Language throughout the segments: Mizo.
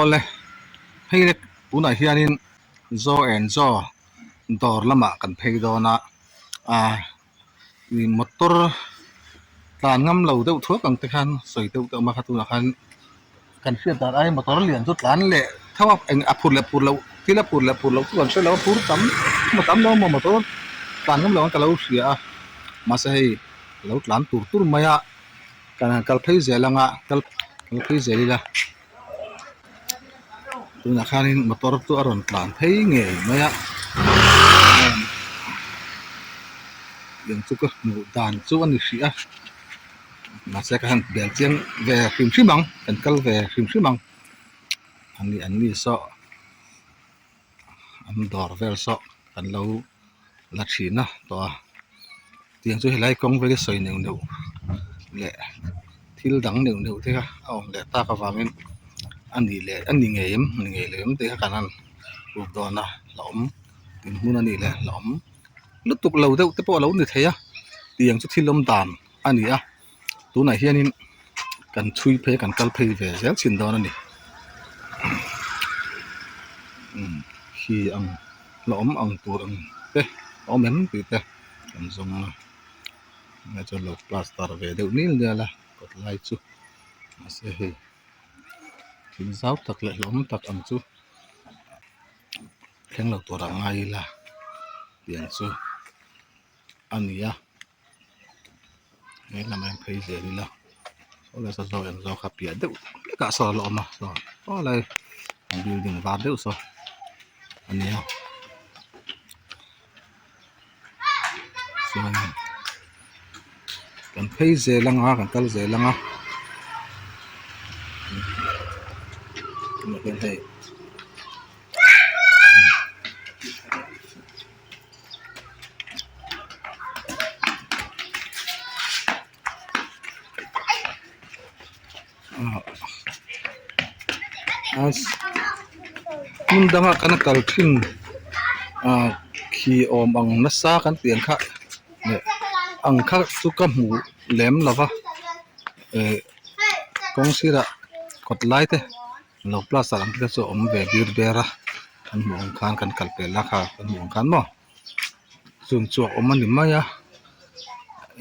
Awle hei le tunah hianin zo and zo dawr lamah kan phei dawn a ah ih motor tlan ngam lo deuh thuak ang te khan sawi deuh te a awm a kha tunah khan kan hriat dan aiin motor lian chu tlan leh tho a eng a phur leh phur loh thil a phur leh phur loh chu kan hre lo a phur tam emaw tam lo emaw motor tlan ngam lo ang ka lo hria a mahse hei a lo tlan tur tur mai a. Kan han kal phei zel ang a kal kal phei zel ila tunah khanin motor chu a rawn tlan phei ngei mai a tiang chu ka hmuh dan chu a ni hrih a mahse ka han bel chiang ve hrim hrim ang kan kal ve hrim hrim ang ani an ni saw an dawr vel saw kan lo la thin a tawh a tiang chu helai kawng vel hi sawi neuh neuh leh thil dang neuh neuh te kha a awm leh tak avangin a nih leh a ni ngei em ni ngei lo em tih kha kan han ruk dawn a hlauhawm dinhmun a nih leh hlauhawm lutuk lo deuh te pawh a lo ni thei a tiang chu thil awm dan a ni a. Tunah hianin kan chhui phei a kan kal phei ve zel chhin dawn a ni umm khi ang la awm ang tur ang te a awm em tih te kan zawng a tunah chuan lo plaster ve deuh nil nial a kawt lai chu mahse hei thil zau tak leh hlauhawm tak ang chu thleng lo tur a ngai ila tiang chu a ni a. He lamah hian phei zel ila saw lai saw zawk eng zawk kha piah deuh hlekah saw a la awm a saw saw lai building var deuh saw a nia chuan kan phei zel anga kan kal zel anga tunah hian hei. Hmun danga kan kal thin ah khi awm ang nasa kan tih ang kha leh ang kha chu ka hmu lem lo va eh kawng sirah kawt lai te lo plaster ang te chu a awm ve bir ber a. Kan hmuh ang khan kan kal pel a kha kan hmuh ang khan maw chung chu a awm a ni mai a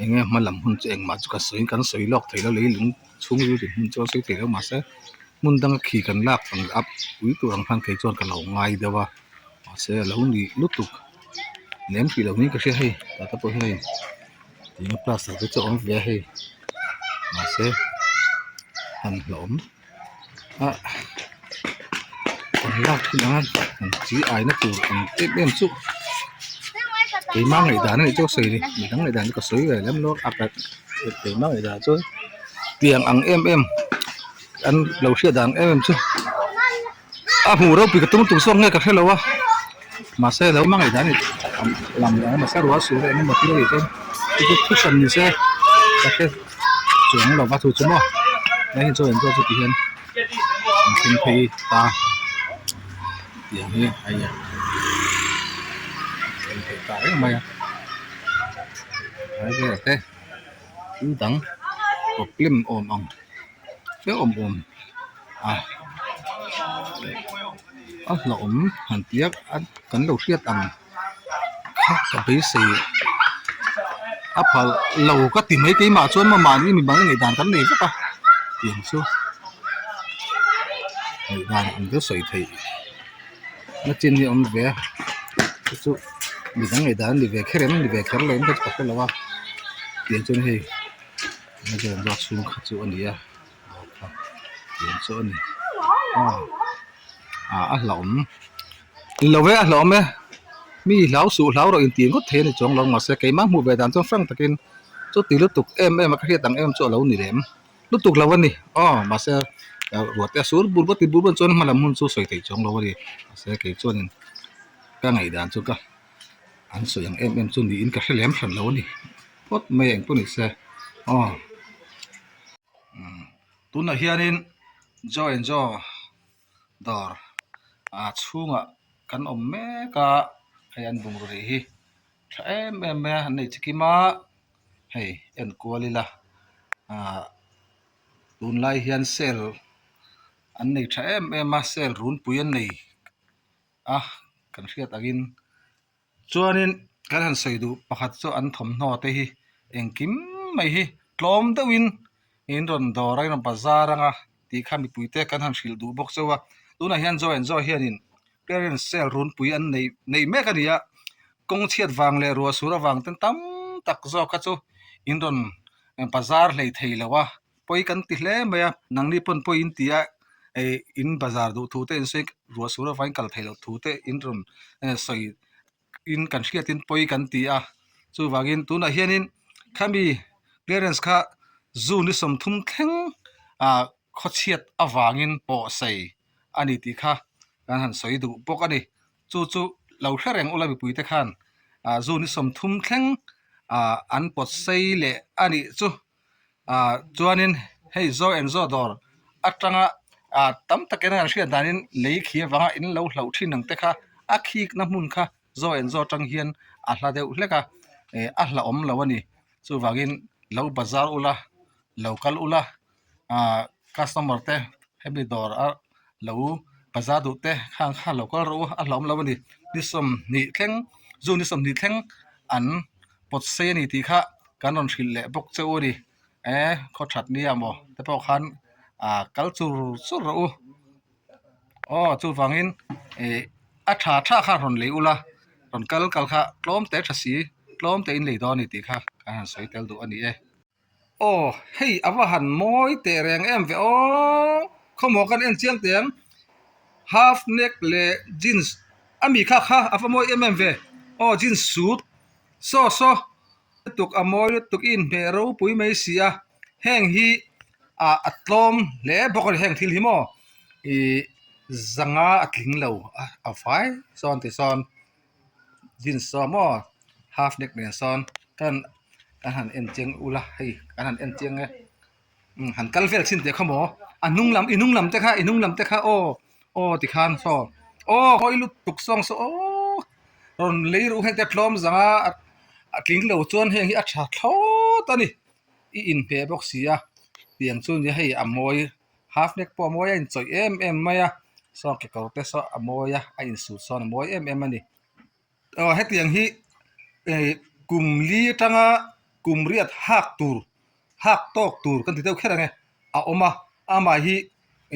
eng nge hma lam hun chu engmah chu ka sawi kan sawi lawk thei lo leilung chhung rilru hmun chu a sawi thei lo mahse hmun danga khi kan lak ang a pui tur ang khan kei chuan ka lo ngai deuh a mahse a lo ni lutuk lem hrih lo niin ka hria hei tah te pawh hian hei eng plaster te chu a awm ve a hei mahse han hlauhawm. Ah kan lak thin ang a kan chi ai na tur ang em em chu keimah ngaihdan a nih chu ka sawi ni midang ngaihdan chu ka sawi ve lem lo a ka keimah ngaihdan chuan tiang ang em em an lo hriat dan em em chu a hmuh ropui ka tum tum zawk nge ka hrelo a mahse lo hmangaih dan a lam ang mahse rual sur eng emaw thil a nih chuan chu chu thu hran ni se ka hre chuang lo va chu chu maw tlai hi chaw engpawh chu ti hian an thleng phei ta tiang hi a in thleng phei ta reng mai a tlai velah te thil dang problem awm ang. Hreh awm awm a a hlauhawm han ti a kan lo hriat ang kha ka beisei a phal lo ka ti mai keimah chuan maw mahni mimal ngaihdan kan nei vek a tiang chu ngaihdan ang chu sawi theih na chin hi a awm ve a chu chu midang ngaihdan a ni ve kher em ni ve kher lo em ka hre lo a tiang chuan hei. Ruak chhung kha chu a ni a tiang chu a ni aw ah a hlauhawm lo e a hlauhawm e mi hlau suh hlau rawh intih ngawt thei a ni chuang lo mahse keimah hmuh ve dan chuan hrang takin chuti lutuk em em a ka hriat ang em chu a lo ni lem lutuk lo a ni aw mahse ruah te a sur bur bawk ti bur bawk chuan hma lam hun chu sawi theih chuang lo a ni mahse kei chuanin ka ngaihdan chu ka an sawi ang em em chu niin ka hre lem hran lo a ni. Phawt mai eng pawh ni se aw tunah hianin joy and joe dawr ah chhungah kan awm mek a hei an bungraw neih hi tha em em mai a an nei chikim a hei en kual ila ah tunlai hian sale. an nei tha em em a sale runpui an nei a kan hriat angin chuanin kan han sawi duh pakhat chu an thawmhnaw te hi engkim mai hi tlawm deuhin in rawn dawr a in rawn bazar anga tih kha mipui te kan han hrilh duh bawk chauh a tunah hian zo and zo hianin clearance sale runpui an nei nei mek a ni a kawng chhiat vang leh ruah sur avang ten tam tak zawk kha chu in rawn bazar hlei thei lo a pawi kan ti hle mai a nangni pawn pawi in ti a ih in bazar duh thu te in sawi ruah sur avangin kal theih loh thu te in rawn sawi in kan hriat in pawi kan ti a chuvangin tunah hianin khami clearance kha June ni 30 thleng ah khawchhiat avangin pawh sei a ni tih kha kan han sawi duh bawk a ni chu chu lo hre reng ula mipui te khan ah June ni 30 thleng ah an pawt sei leh a nih chu. Ah chuanin hei zo and zo dawr atanga ah tam takin an hriat danin lei khi avanga in lo hlauh thin ang te kha a khikna hmun kha zo and zo atang hian a hla deuh hlek a eh a hlauhawm lo a ni chuvangin lo bazar ula lo kal ula ah customer te hemi dawr a lo bazar duh te khang kha lo kal rawh u a hlauhawm lo a ni ni 20 thleng June ni 20 thleng an pawt sei a ni tih kha kan rawn hrilh leh bawk che u a ni e khaw that nia maw te pawh khan ah kal chur chur rawh u aw chuvangin ih a tha tha kha rawn lei ula rawn kal kal kha tlawm te tha si tlawm te in lei dawn a ni tih kha kan han sawi tel duh a ni e. Aw hei a va han mawi teh reng em ve aw khawmhaw kan en chiang teh ang half neck leh jeans a mi kha kha a va mawi em em ve aw jeans suit saw saw lutuk a mawi lutuk i inhmeh ropui mai si a heng hi ah a tlawm hle bawk a ni heng thil hi maw ih zanga a tling lo a vai sawn ti sawn. Jeans saw maw half neck nen sawn kan kan han en chiang ula hei kan han en chiang e umm han kal vel chhin teh kha maw a hnung lam i hnung lam te kha i hnung lam te kha aw aw tikhan saw aw hawi lutuk sawng saw aw rawn lei ruh heng te tlawm zang a a tling lo chuan heng hi a tha thlawt a ni i inhmeh bawk si a tiang chu nia hei a mawi. Half neck pawh a mawi a inchawih em em mai a saw kekawr te saw a mawi a a insut sawn a mawi em em a ni aw hetiang hi ih kum li atanga kum riat hak tur hak tawk tur kan ti deuh kher ang e a awm a amah hi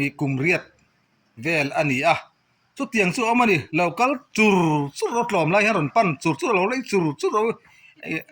ih kum riat vel a ni a chutiang chu a awm a ni lo kal chur chur rawh tlawm lai hian rawn pan chur chur a lo lei chur chur rawh ih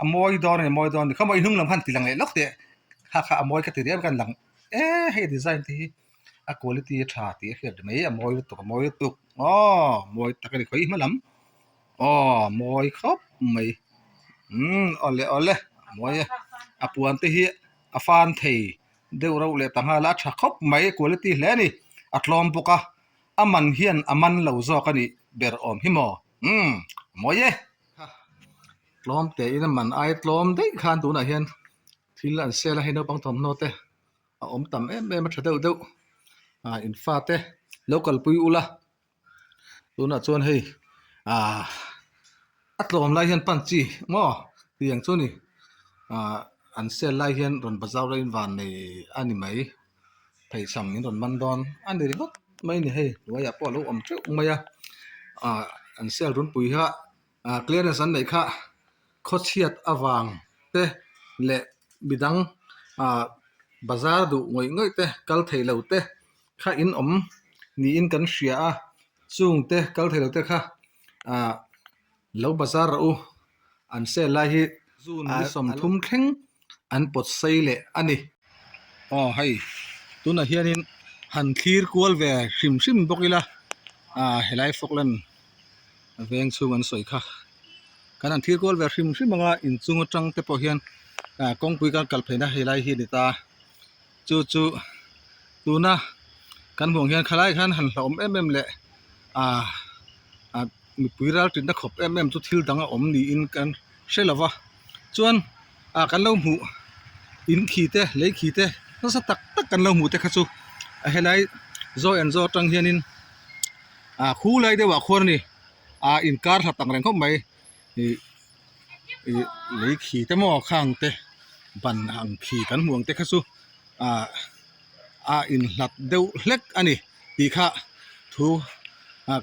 a mawi dawn a ni a mawi dawn a ni khawmaw i hnung lam khan ti lang leh lawk teh kha kha a mawi ka ti riau khan lang e hei design te hi a quality a tha tih a hriat mai a mawi lutuk a mawi lutuk aw mawi tak a ni khawi hma lam aw mawi khawp mai umm awle awle a mawi e a puan te hi a fan thei deuh reuh leh ta nghal a a tha khawp mai quality hle a ni a tlawm bawk a a man hian a man lo zawk a nih ber awm hi maw umm a mawi e. Tlawm teh in a man ai tlawm daih khan tunah hian thil an sel a hei naupang thawmhnaw te a awm tam em em a tha deuh deuh ah in fate lo kalpui ula tunah chuan hei ah a tlawm lai hian pan chi maw tiang chu a ni ah an sel lai hian rawn bazar in van nei a ni mai pheichham in rawn man dawn a ni ringawt mai a ni hei hnuaiah pawh a lo awm teuh mai a ah an sel runpui kha. Ah clearance an neih kha khawchhiat avang te leh midang ah bazar duh ngawih ngawih te kal thei lo te kha in awm niin kan hria a chung te kal thei lo te kha ah lo bazar rawh u an sale lai hi June ni 30 thleng an pawt sei leh a ni. Aw hei tunah hianin han thlir kual ve hrim hrim bawk ila ah helai Falkland veng chhung an sawi kha kan han thlir kual ve hrim hrim ang a inchung atang te pawh hian ah kawngpui kan kal pheina helai hi a ni ta chu chu tuna kan hmuh ang hian khalai khan han hlauhawm em em leh ah ah mipui ral tinna khawp em em chu thil dang a awm niin kan hre lo va chuan ah kan lo hmuh in khi te lei khi te nasa tak tak kan lo hmuh te kha chu a helai zawi an zawh atang hianin ah khu lai deuh ah khuan a ni ah inkar hlat ang reng khawp mai ih ih lei khi te maw khang te ban ang khi kan hmuh ang te kha chu ah. a inhlat deuh hlek a ni tih kha thu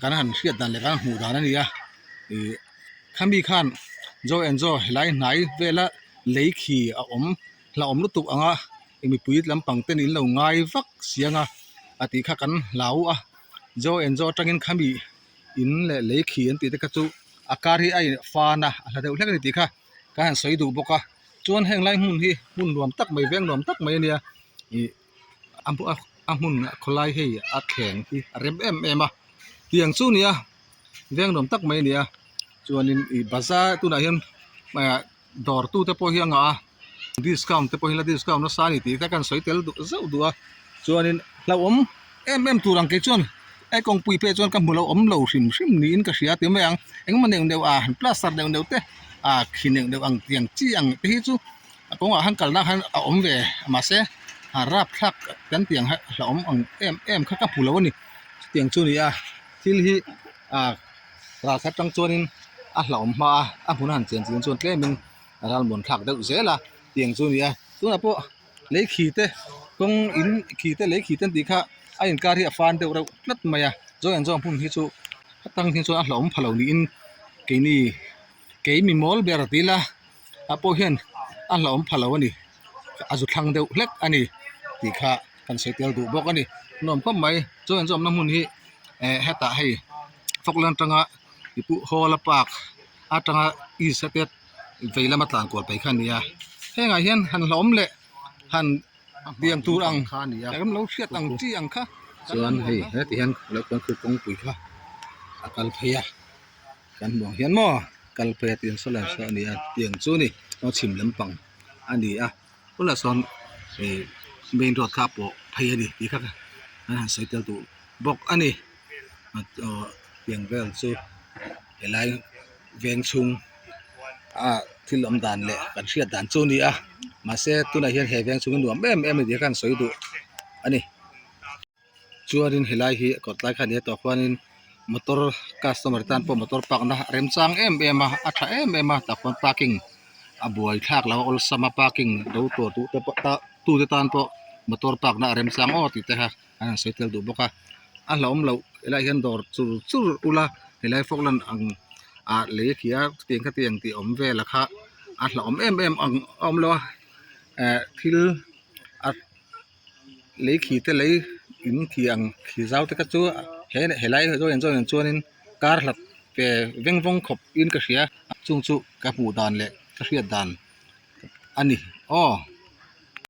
kan han hriat dan leh kan han hmuh dan a ni a ih khami khan zo and zo helai hnai vela lei khi a awm hlauhawm lutuk ang a mipui lampang ten in lo ngai vak siang a a tih kha kan hlau a zo and zo atangin khami in leh lei khi an tih te kha chu a kar hi a in fan a a hla deuh hlek a ni tih kha kan han sawi duh bawk a chuan heng lai hmun hi hmun nuam tak mai veng nuam tak mai a nia ih a a hmun khawlai hei a thleng hi a rem em em a tiang chu a ni a veng nuam tak mai a ni a chuanin ih bazar tunah hian ah dawr tu te pawh hi a ngah a discount te pawh hi la discount nasa a ni tih te kan sawi tel duh zauh duh a chuanin hlauhawm em em tur ang kei chuan he kawngpui phei chuan ka hmu lo awm lo hrim hrim niin ka hria ti mai ang engemaw neuh neuh ah plaster neuh neuh te ah khi neuh neuh ang tiang chi ang te hi chu a kawngah khan kalna khan a awm ve mahse a rapthlak kan tih ang kha hlauhawm ang em em kha ka hmu lo a ni chutiang chu a ni a thil hi ah ral khat atang chuanin a hlauhawm hma a a hmun a han chen chian chuan tlemin a ralmuan thlak deuh zel a tiang chu a ni a tunah pawh lei khi te kawng in khi te lei khi te an tih kha a inkar hi a fan deuh reuh tlat mai a zawi an zawng hmun hi chu atang hi chuan a hlauhawm pha lo niin keini kei mi mawl ber ti ila a pawh hian a hlauhawm pha lo a ni a zu thlang deuh hlek a ni tih kha kan sawi tel duh bawk a ni nuam khawp mai zawi an zawmna hmun hi eh hetah hei Falkland atanga Tipu Hall a park atanga east a te vei lama tlan kual phei kha a ni a hengah hian han hlauhawm leh han pian tur ang kan lo hriat ang chi ang kha chuan hei heti hian lo chuan khu kawngpui kha a kal phei a kan hmuh ang hian maw kal phei a tiang saw lai saw a ni a tiang chu a ni a chhim lampang a ni a bulah sawn ih main road kha a pawh phei a ni tih kha kan han sawi tel duh bawk a ni aw tiang vel chu helai veng chhung a thil awm dan leh kan hriat dan chu a ni a mahse tunah hian he veng chhung hi nuam em em a ni tih kha an sawi duh a ni chuanin helai hi kawt lai kha a ni a tawh khuanin motor customer tan pawh motor park na remchang em em a a tha em em a tah khuan parking a buai thlak lo a awlsam a parking lo tur duh te pawh tute tan pawh motor park na a remchang aw tih te kha an han sawi tel duh bawk a a hlauhawm loh helaiah hian dawr chur chur ula helai falkland ang ah lei khi a chutiang khatiang tih awm vel a kha a hlauhawm em em ang a awm lo a eh thil a lei khi te lei in khi ang khi zau te kha chu he helai zawi ang zawi ang chuanin kar hlat ve veng vawng khawp in ka hria chung chu ka hmuh dan leh ka hriat dan a ni aw.